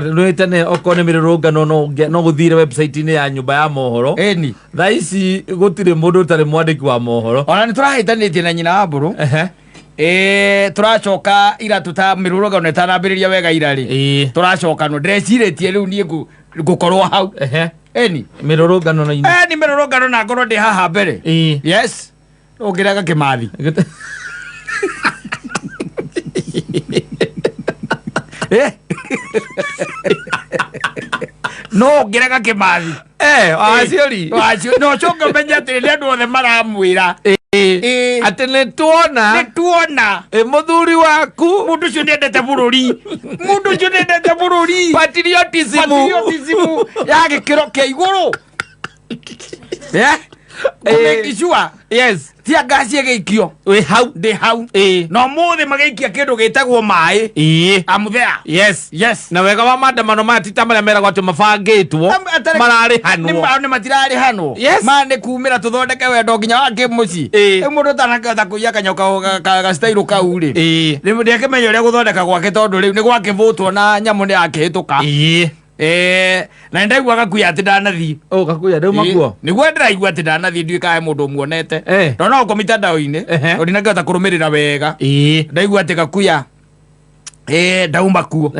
Nĩ tene okorwo nĩ mĩrũrũngano no gũthire website-inĩ ya nyũmba ya mohoro. Ĩni. Thaa ici gũtirĩ mũndũ ũtarĩ mwandĩki wa mohoro. Ona nĩ tũrahĩtanĩtie na nyina wa mbũrũ. Ehe. Ĩĩ, tũracoka ira tũta mĩrũrũngano ĩtanambĩrĩria wega ira rĩ. Tũracokanwo ndĩrecirĩtie rĩu niĩ ngũkorwo hau. Ĩni. Mĩrũrũngano na Ĩni mĩrũrũngano na ngorwo ndĩ haha mbere. Yes. Ũngĩrega kĩmathi. Eh. No ũngĩrega kĩmathi. Eh, waciori. Wacio no ũcoke ũmenye atĩ nĩ andũ othe maramwĩra. Ĩĩ. Atĩ nĩ tuona. Nĩ tuona. Ĩ mũthuri waku. Mũndũ ũcio nĩ endete bũrũri. Mũndũ ũcio nĩ endete bũrũri. Patriotism. Patriotism ya gĩkĩro kĩa igũrũ. Eh? Kũmake sure Yes. ti anga ciĩgĩikio Wĩ hau. Ndĩ hau. Ĩĩ. Na ũmũthĩ magĩikia kĩndũ gĩtagwo maĩ. I'm there. Yes. Na wega wa maandamano maya ti ta marĩa meragwo atĩ mabangĩtwo. Mararĩhanwo. Nĩ matirarĩhanwo. Yes. Ma nĩ kumĩra tũthondeke wendo nginya wa kĩmũciĩ. Rĩu mũndũ ũtanakĩhota kũiya kanyoka gacitairũ kau rĩ, rĩu ndĩakĩmenya ũrĩa gũthondeka gwake tondũ rĩu nĩ gwakĩbũtwo na nyamũ nĩ yakĩhĩtũka. Na nĩ ndaigua gakuya atĩ ndanathiĩ. Oh, gakuya ndau makuo. Nĩguo ndĩraigua atĩ ndanathiĩ ndiũĩ kana he mũndũ ũmuonete. Ndona gũkũ mitandao-inĩ tondũ ndinakĩhota kũrũmĩrĩra wega. Ndaigua atĩ gakuya ndauma kuo.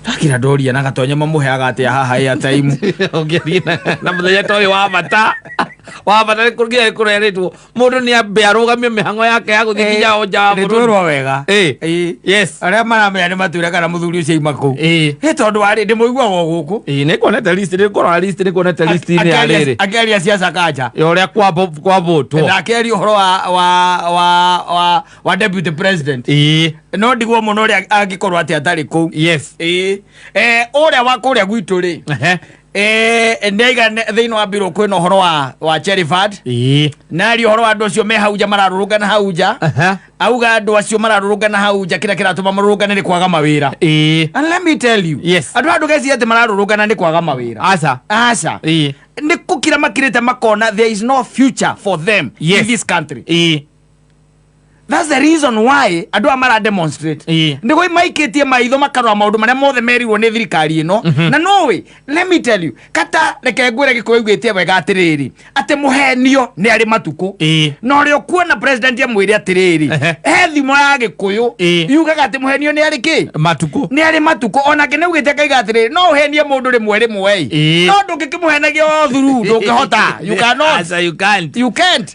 Ndakira ndoria na gatonya mamũheaga atĩa haha airtime. Ũngĩthiĩ na mũthenya ta ũyũ wa bata wa bata nĩ kũrĩa kũrerĩtwo mũndũ nĩ ambe arũgamie mĩhang'o yake ya gũthiĩ nginya o nja wa nĩ bũrũri. twĩrwo wega. Ĩĩ. Yes. Arĩa maramenya nĩ matwĩre kana mũthuri ũcio aima kũu. Ĩ tondũ warĩ ndĩmũiguaga o gũkũ. Ĩĩ, nĩ kuonete list, nĩ kũrora list, nĩ kuonete list-inĩ ya rĩrĩ. Akĩaria cia Sakaja. Ya ũrĩa kwambũtwo. Na akĩaria ũhoro wa deputy president. No ndigwo mũno ũrĩa angĩkorwo atĩ atarĩ kũu. Ĩĩ. Ũrĩa wa kũrĩa gwitũ rĩ. Nĩ aiga thĩinĩ wa mbirũ kwĩna ũhoro wa Cherifad. Na aria ũhoro wa andũ acio me hau nja mararũrũngana hau nja. Auga andũ acio mararũrũngana hau nja kĩrĩa kĩratũma marũrũngane nĩ kwaga mawĩra. And let me tell you. Andũ aya ndũgecirie atĩ mararũrũngana nĩ kwaga mawĩra. Aca. Aca. Nĩ kũkira makirĩte makona there is no future for them in this country. That's the reason why andũ aya mara demonstrate. Nĩguo maikĩtie maitho makarora maũndũ marĩa mothe merirwo nĩ thirikari ĩno. Na nũĩ, let me tell you, kata reke ngwĩre Gĩkũyũ augĩte wega atĩrĩrĩ, atĩ mũhenio nĩ arĩ matukũ. Na ũrĩa ũkuona president amwĩre atĩrĩrĩ, he thimo ya Gĩkũyũ yugaga atĩ mũhenio nĩ arĩ kĩ? Matukũ. Nĩ arĩ matukũ. Onake nĩ augĩte akaiga atĩrĩrĩ, no ũhenie mũndũ rĩmwe rĩmwe ĩ. No ndũngĩkĩmũhenagia o through, ndũngĩhota. You cannot. Aca, you can't. You can't.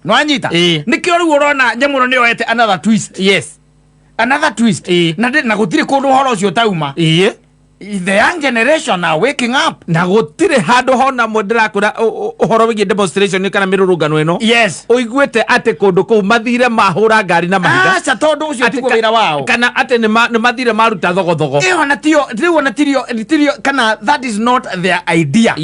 Nwanyita? Nĩkĩo rĩu ũrona nyamũ ĩno nĩyoete another twist. Another twist. Na gũtirĩ kũndũ ũhoro ũcio ũtauma. The young generation are waking up. Na gũtirĩ handũ hona mwe ndĩrakwĩra ũhoro wĩgiĩ demonstration kana mĩrũrũngano ĩno. Ũiguĩte atĩ kũndũ kũu mathire mahũra ngari na mahiga. Aca, tondũ ũcio Atĩ tiguo wĩra wao. Kana atĩ nĩ mathire maruta thogothogo. Ĩyo na tiyo rĩu ona tirio kana that is not their idea.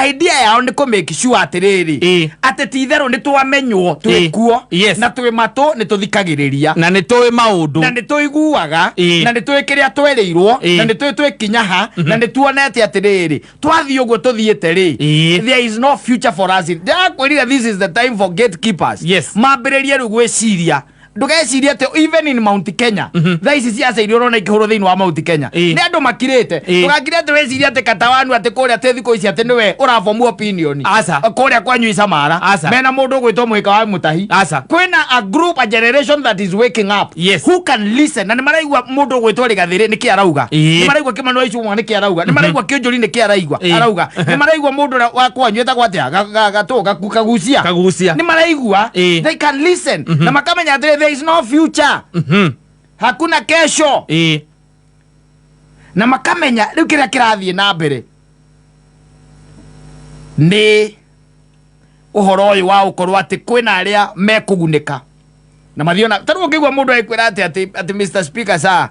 Idea yao nĩ kũ make sure atĩrĩrĩ, atĩ ti itherũ nĩ twamenywo twĩ kuo na twĩ matũ nĩ tũthikagĩrĩria na nĩ tũĩ maũndũ na nĩ tũiguaga na nĩ tũĩ kĩrĩa twerĩirwo na nĩ tũĩ twĩkinya ha na nĩ tuonete atĩrĩrĩ twathiĩ ũguo tũthiĩte rĩ, there is no future for us. Ndĩrakwĩrire this is the time for gatekeepers. Mambĩrĩrie rĩu gwĩciria. Ndũgecirie atĩ even in Mount Kenya thaa ici ciaca iria ũrona ikĩhũrwo thĩinĩ wa Mount Kenya nĩ andũ makirĩte. Ndũgakire atĩ wĩcirie atĩ katawanu atĩ kũrĩa atĩ thikũ ici atĩ nĩwe ũrabomu opinion. Aca. Kũrĩa kwanyu Isamara Aca. mena mũndũ ũgwĩtwo Mũhĩka wa Mũtahi. Aca. Kwĩna a group, a generation that is waking up who can listen, na nĩ maraigua mũndũ ũgwĩtwo Rĩgathĩrĩ nĩkĩ arauga, nĩ maraigua Kĩmani wa Icũng'wa nĩkĩ arauga, nĩ maraigua Kĩũnjũri nĩkĩ araigua arauga, nĩ maraigua mũndũ ũrĩa wa kwanyu etagwo atĩa, gatũ Kagucia. Kagucia. Nĩ maraigua. They can listen na makamenya atĩrĩ, there is no future, hakuna kesho. Na makamenya rĩu kĩrĩa kĩrathiĩ na mbere nĩ ũhoro ũyũ wa gũkorwo atĩ kwĩna arĩa mekũgunĩka na mathiĩ ona tarĩu ũngĩigua mũndũ agĩkwĩra atĩ Mr Speaker sir,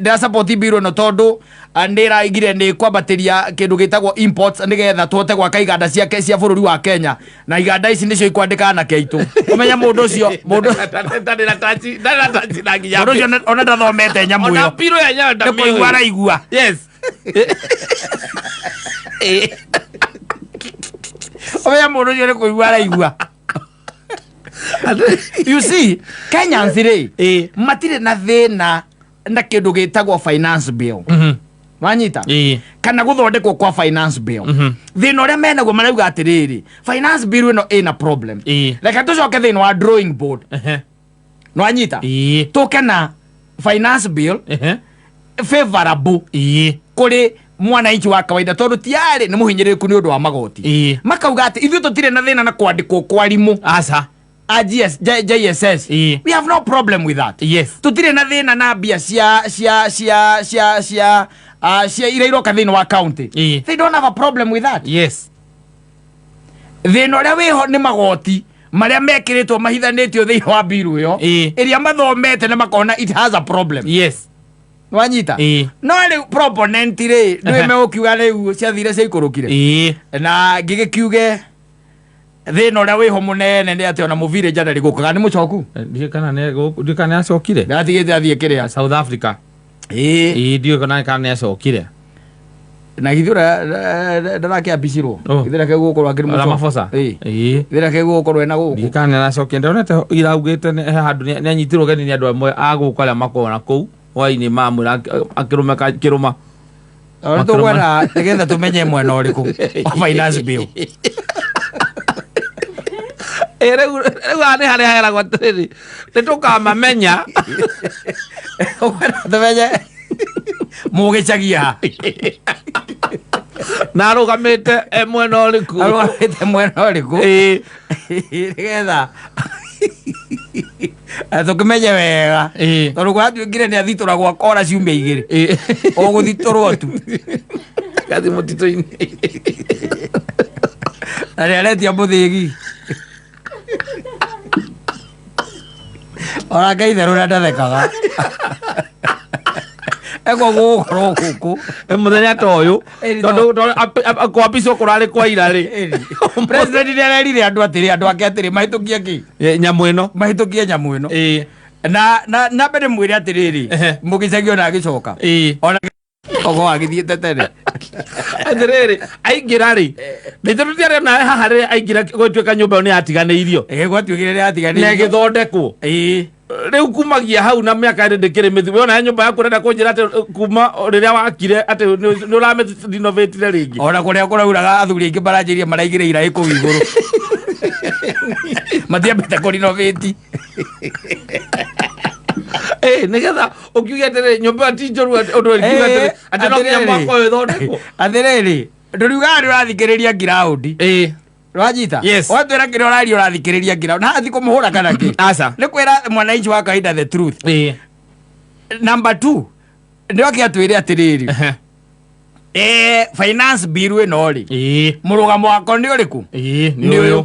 ndĩra support bill ĩno tondũ nĩ ĩraigire nĩ kwambatĩria kĩndũ gĩtagwo imports nĩgetha tũhote gwaka iganda ciake cia bũrũri wa Kenya, na iganda ici nĩcio ikwandĩka anake aitũ. Ũmenye mũndũ ũcio mũndũ mũndũ ũcio ona ndathomete nyamũ Ona ĩyo mbirũ ya nyayo nĩ kũigua ndamĩũĩ. araigua. Ũmenye mũndũ ũcio nĩ kũigua araigua. You see, Kenyans rĩ, matirĩ na thĩna. Na kĩndũ gĩtagwo finance bill, wanyita? Kana gũthondekwo kwa finance bill, thĩna ũrĩa menaguo marauga atĩrĩrĩ, finance bill ĩno ĩna problem. Reke tũcoke thĩinĩ wa drawing board. Nwanyita? Tũke na finance bill favorable kũrĩ mwananchi wa kawaida, tondũ tiarĩ nĩ mũhinyĩrĩrĩku nĩ ũndũ wa magoti. Makauga atĩ ithuĩ tũtirĩ na thĩna na kwandĩkwo kwa arimũ Aca. A GS, JSS. We have no problem with that. Tũtirĩ na thĩna na mbia cia iria iroka thĩinĩ wa county. They don't have a problem with that. Thĩna ũrĩa wĩho nĩ magoti marĩa mekĩrĩtwo mahithanĩtio thĩinĩ wa biru ĩyo, ĩrĩa mathomete na makona it has a problem. Wanyita? No rĩu proponent rĩ, nĩwe megũkiuga rĩu ciathire ciaikũrũkire. Na ngĩgĩkiuge thĩna ũrĩa wĩho mũnene nĩ atĩ ona mũbire ndarĩ gũkũ, kana nĩ mũcoku? Ndiũĩ kana ndiũĩ kana nĩ acokire. Ndatigĩte athiĩ kĩrĩa? South Africa. Ĩĩ, ndiũĩ kana nĩ acokire. Na githĩ ũrĩa ndarakĩambicirwo? Oh. Githĩ reke gũkorwo akĩrĩ mũcoku? Ramaphosa. Githĩ reke gũkorwo ena gũkũ? Ndiũĩ kana nĩ aracokire. Ndonete iraugĩte he handũ nĩ anyitirwo ũgeni nĩ andũ amwe a gũkũ arĩa makoragwo na kũu hwaĩ-inĩ, mamwĩra akĩrũme kĩrũma. Nĩ tũkwenda nĩgetha tũmenye mwena ũrĩkũ wa finance bill. Ĩ, rĩu haha nĩ harĩa heragwo atĩrĩrĩ, nĩ tũkamamenya. Tũkwenda tũmenye mũgĩcagia ha. Na arũgamĩte e mwena ũrĩkũ. Arũgamĩte mwena ũrĩkũ. Nĩgetha tũkĩmenye wega, tondũ gwatuĩkire nĩ athitũragwo akora ciumia 2, ũgũthitũrwo tu. Gathi mũtitũ-inĩ. Na nĩ aretia mũthĩgi ona itherũ ũrĩa ndathekaga ekwo gũgũkorwo gũkũ. Mũthenya ta ũyũ. Ĩni. Tondũ kwambicwo kũrarĩ kwa ira rĩ. President nĩ arerire andũ atĩrĩ, andũ ake atĩrĩ, mahĩtũkie kĩ? Nyamũ ĩno. Mahĩtũkie nyamũ ĩno. Na mbere mwĩre atĩrĩrĩ, mũgĩcagi ona agĩcoka, ona ogo agĩthiĩte tene. Atĩrĩrĩ, aingĩra rĩ, ndĩtũ tũtiarĩ nawe haha rĩrĩa aingĩra, gũtuĩka nyũmba ĩyo nĩ yatiganĩirio. Gwatuĩkire nĩ na yatiganĩirio. Ĩgĩthondekwo. Rĩu kumagia hau na mĩaka ĩrĩ ndĩkĩrĩ mĩthiru. We ona nyũmba yaku ũrenda kũnjĩra atĩ kuma rĩrĩa wakire atĩ nĩ ũramĩrinovatire rĩngĩ? Ona kũrĩa kũrauraga athuri aingĩ maranjĩria maraigĩrĩ iraĩ kũu igũrũ, matiambĩte kũrinovĩti. Nĩgetha ũkiuge atĩrĩ nyũmba ĩyo ti njũru, atĩ ũndũ ũkiuga atĩrĩ atĩ no nginya mwaka ũyũ ĩthondekwo. Atĩrĩrĩ, ndũriugaga nĩ ũrathikĩrĩria ngiraũndi? Wanyita? Yes. Watwĩra kĩrĩa ũraria, ũrathikĩrĩria ngiraũndi na hathi kũmũhũra kana kĩ? Aca. Nĩ kwĩra mwananchi wa kawaida the truth. Number two, nĩ oke atwĩre atĩrĩrĩ, finance bill ĩno rĩ, mũrũgamo wakwa nĩ ũrĩkũ? Nĩ Nĩ ũyũ. Ũyũ.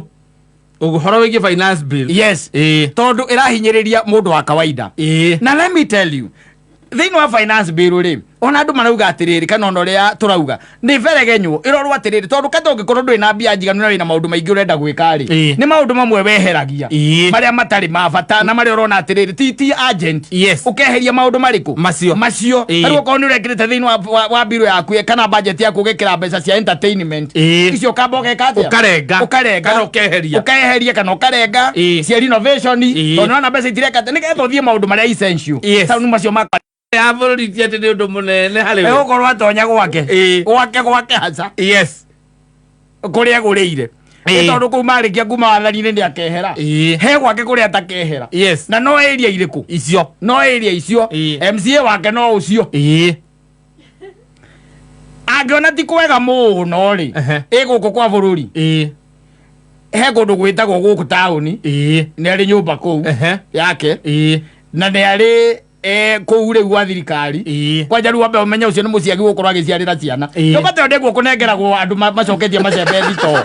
Ũhoro wĩgiĩ finance bill. Yes. Tondũ ĩrahinyĩrĩria mũndũ wa kawaida. Na let me tell you, thĩinĩ wa finance bill rĩ, ona andũ marauga atĩrĩrĩ, kana ona ũrĩa tũrauga nĩ beregenywo ĩrorwo atĩrĩrĩ, tondũ kata ũngĩkorwo ndũrĩ na mbia njiganu na wĩna maũndũ maingĩ ũrenda gwĩka rĩ, nĩ maũndũ mamwe weheragia marĩa matarĩ ma bata na marĩa ũrona atĩrĩrĩ ti urgent. Ũkeheria maũndũ marĩkũ? Macio. Macio. Rĩu okorwo nĩ ũrekĩrĩte thĩinĩ wa bill yaku kana budget yaku ũgekĩra mbeca cia entertainment, icio ũkamba ũgeka atĩa? Ũkarenga. Ũkarenga. Kana ũkeheria. Ũkeheria kana ũkarenga cia renovation, tondũ nĩwona mbeca itireka atĩ nĩgetha ũthiĩ maũndũ marĩa essential. Taũni macio makwa Ya bũrũri ti atĩ nĩ ũndũ mũnene harĩ we. Egũkorwo atonya gwake, gwake haca, kũrĩa agũrĩire. Nĩ tondũ kũu marĩkia kuma wathani-inĩ nĩ akehera. He gwake kũrĩa atakehera. Na no area irĩkũ? Icio. No area icio. MCA wake no ũcio. Angĩona ti kwega mũno rĩ, ĩ gũkũ kwa bũrũri, he kũndũ gwĩtagwo gũkũ taũni, nĩ arĩ nyũmba kũu yake, na nĩ arĩ kũu rĩu gwa thirikari. Kwanja rĩu wambe ũmenye ũcio nĩ mũciari gũkorwo agĩciarĩra ciana. Nyũmba ta ĩyo ndĩguo kũnengeragwo andũ macoketie macembe thito.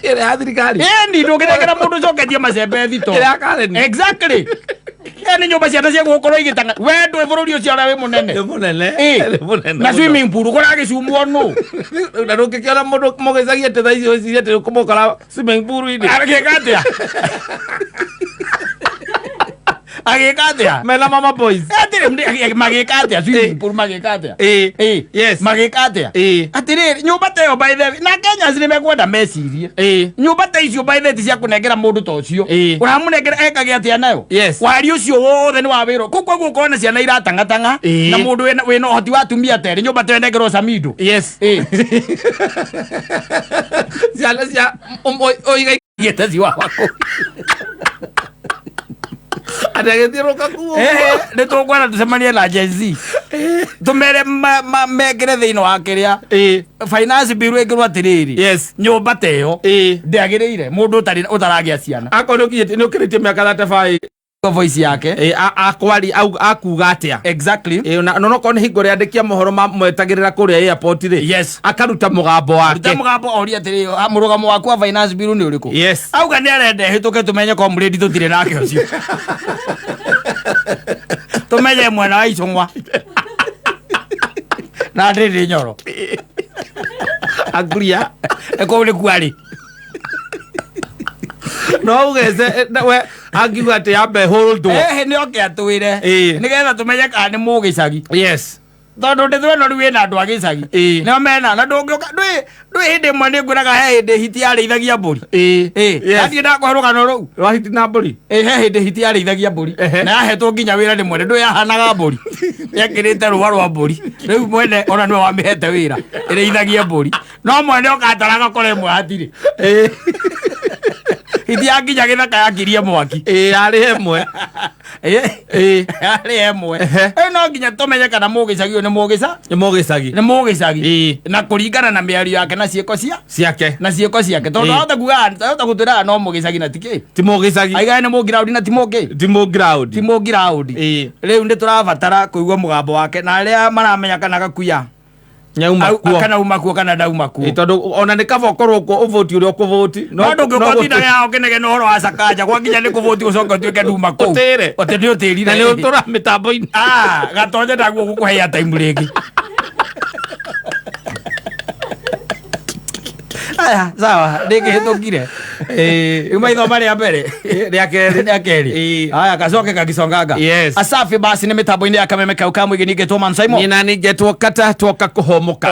Ĩrĩa ya thirikari? Ĩni, ndũngĩnengera mũndũ ũcoketie macembe thito. Ĩrĩa ya Karen? Exactly. Ĩyo nĩ nyũmba ciana cia gũkorwo igĩtanga we ndũĩ bũrũri ũcio ũrĩa wĩ mũnene. Nĩ mũnene. Nĩ mũnene Na mũno. swimming pool kũragĩcumwo nũ? Na ndũngĩkĩona mũndũ mũgĩcagia atĩ thaa ici ũcirie atĩ ũkũmũkora swimming pool-inĩ. Agĩka atĩa? Agĩka atĩa? Mena mama boys. Atĩrĩ, magĩka atĩa swimming pool, magĩka atĩa? Ĩĩ. Ĩĩ. Yes. Magĩka atĩa? Ĩĩ. Atĩrĩrĩ, nyũmba ta ĩyo by the way, na Kenyans nĩ mekwenda mecirie, Ĩĩ. nyũmba ta icio by the way ti cia kũnengera mũndũ ta ũcio. Ĩĩ. Ũramũnengera ekage atĩa nayo? Yes. Wari ũcio wothe nĩ wa wĩra kũu, koguo ũkona ciana iratang'atang'a. Ĩĩ. Na mũndũ wĩna ũhoti wa atumia terĩ, nyũmba ta ĩyo ĩnengerwo Samido. Yes. Ĩĩ. Ciana cia oiga Gĩte ciwa waku. Atĩ agĩthiũrũrũka kuo. Nĩ tũkwenda tũcemanie na Gen Z, tũmere mekĩre thĩinĩ wa kĩrĩa finance bill ĩkĩrwo atĩrĩrĩ, nyũmba ta ĩyo ndĩagĩrĩire mũndũ ũtaragĩa ciana. Akorwo nĩ ũkĩrĩtie mĩaka 35. Voice yake. Ĩĩ, akwari akuga atĩa? Exactly. Ĩĩ, na no korwo nĩ hingo ĩrĩa andĩki a mohoro mamwetagĩrĩra kũrĩa airport rĩ, akaruta mũgambo Ruta wake. Mũgambo oria atĩrĩ, "Ah, mũrũgamo waku wa finance bill nĩ ũrĩkũ?" Auga nĩ arenda ĩhĩtũke, tũmenye comrade tũtirĩ nake ũcio, tũmenye mwena wa Icũng'wa na Ndĩndĩ Nyoro. Anguria. Kũu nĩ kuarĩ. No ugece we angiuga atĩ yambe hold. Ehe, nĩ oke atwĩre nĩgetha tũmenye kana nĩ mũgĩcagi, tondũ ndĩthũ ĩno rĩu ĩna andũ a gĩcagi. Nĩo mena na ndũngĩũka ndwĩ hĩndĩ ĩmwe nĩ ngwĩraga he hĩndĩ hiti yarĩithagia mbũri. Ndathiĩ ndakũhe rũgano rũu. Rwa hiti na mbũri. Ĩ, he hĩndĩ hiti yarĩithagia mbũri na yahetwo nginya wĩra nĩ mwene. Ndũĩ yahanaga mbũri, yekĩrĩte rũa rwa mbũri. Rĩu mwene ona nĩwe wamĩhete wĩra ĩrĩithagie mbũri, no mwene ũkatara agakora ĩmwe hatirĩ. Hiti yakinya gĩthaka yakirie mwaki. Ĩĩ, yarĩ ĩmwe. Yarĩ ĩmwe. Ĩ, no nginya tũmenye kana mũgĩcagi ũyũ nĩ mũgĩca Nĩ mũgĩcagi. Nĩ mũgĩcagi. Na kũringana na mĩario yake na ciĩko cia ciake. Na ciĩko ciake, tondũ ahota kuga, ahota gũtwĩraga no mũgĩcagi na tikĩ Ti mũgĩcagi. Aigae nĩ mũngiraũndi na ti mũngĩ Ti mũngiraũndi. Ti mũngiraũndi. Rĩu nĩ tũrabatara kũigua mũgambo wake na arĩa maramenya kana gakuya Nyauma kuo. Kana uma kuo kana ndauma kuo. Ĩĩ, tondũ ona nĩ kaba ũkorwo kuo ũvũti ũrĩa ũkũvũti. No ndũngĩũka ũtinda yao kĩnegene ũhoro wa Sakaja gwakinya nĩ kũvũti ũcoke ũtuĩke nduma kũu. Ũtĩre. Ũtĩ nĩ ũtĩrire. Na nĩ ũtũra mĩtambo-inĩ. Ah, gatonye ndaguo gũkũhe airtime rĩngĩ. Aya, sawa, ndĩkĩhĩtũkire. Rĩu maitho marĩa mbere. Rĩa kerĩ. Rĩa kerĩ. Aya, kacoke kakisonganga. Asafi, basi nĩ mĩtambo-inĩ ya kameme kau ka mũingĩ ningĩ tũman Simon. Nina ningetwo kata twoka kũhũmũka.